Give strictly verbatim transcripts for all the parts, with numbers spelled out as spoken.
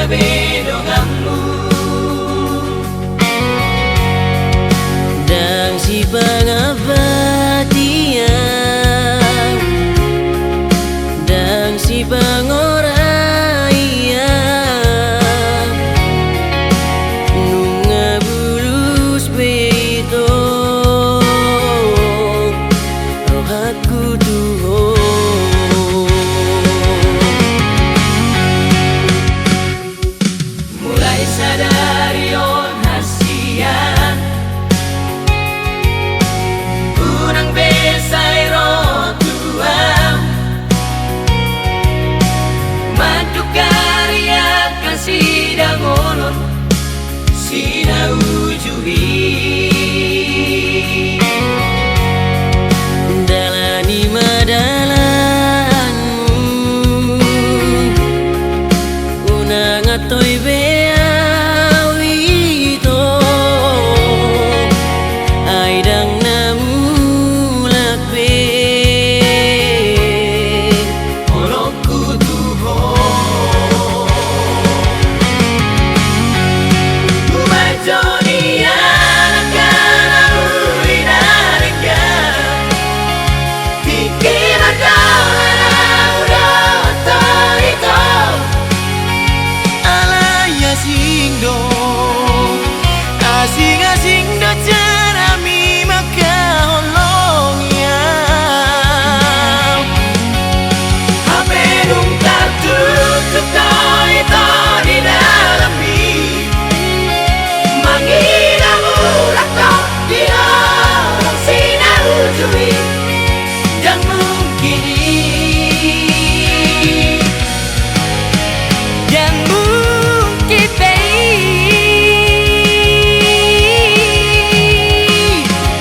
pe donganmu. Ndang sipangambatian, ndang sipangoraian, nunga bulus pe ito rohangku tu ho. Mulai sadari on hasian, unang be sai ro tu ahu, mandok ari angka sidabolon, si na uju i. Dalani ma dalanmu, unang antoi be ahu ito, ai ndang na mulak be holongku tu ho. Umanjoni anak na uli na denggan, tingki mardalan ahu dohot ho ito. Alai asing do, asing-asing do jarami mangkaholongi ahu. Hape dung tartutup do ito di dalanmi, mangido mulak do di holong si na uju i. Ndang mungkin i. Ndang mungkin be i.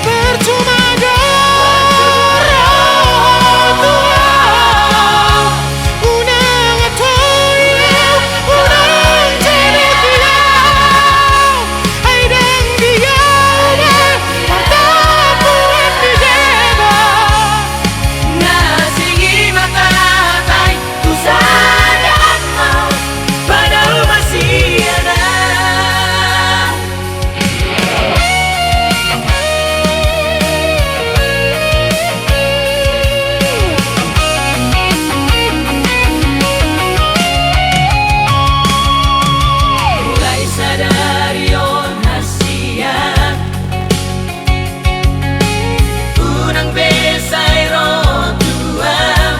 Percuma do ro tu ahu, unang antoi ahu, unang jebeti ahu, ai ndang dia be partampuan ni deba. Na singgi ma tatai tu sada angka, padahal masih ada. Mulai sadari on hasian, unang be sai ro tu ahu,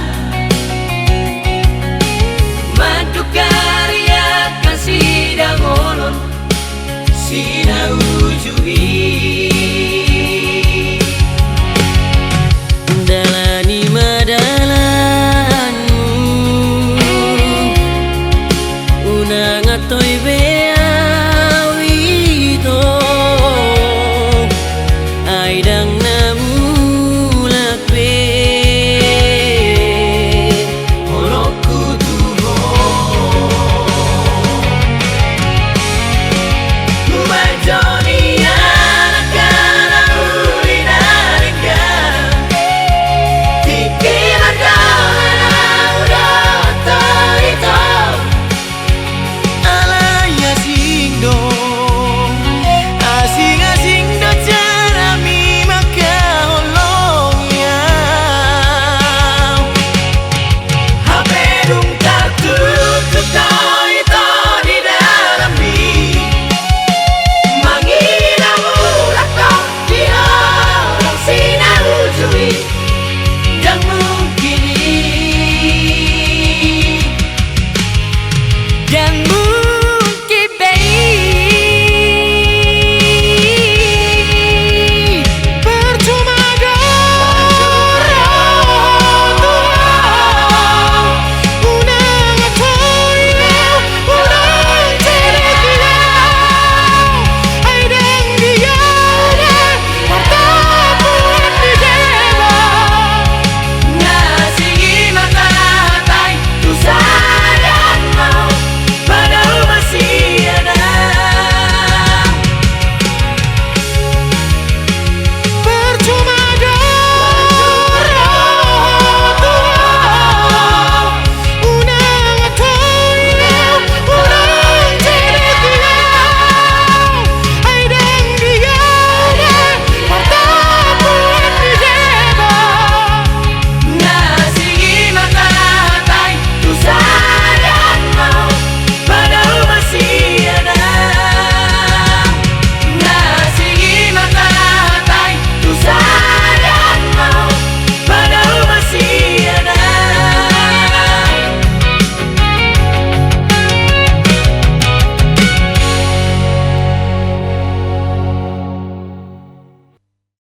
mandok ari angka sidabolon, si na uju i. Dalani ma dalanmu, unang antoi be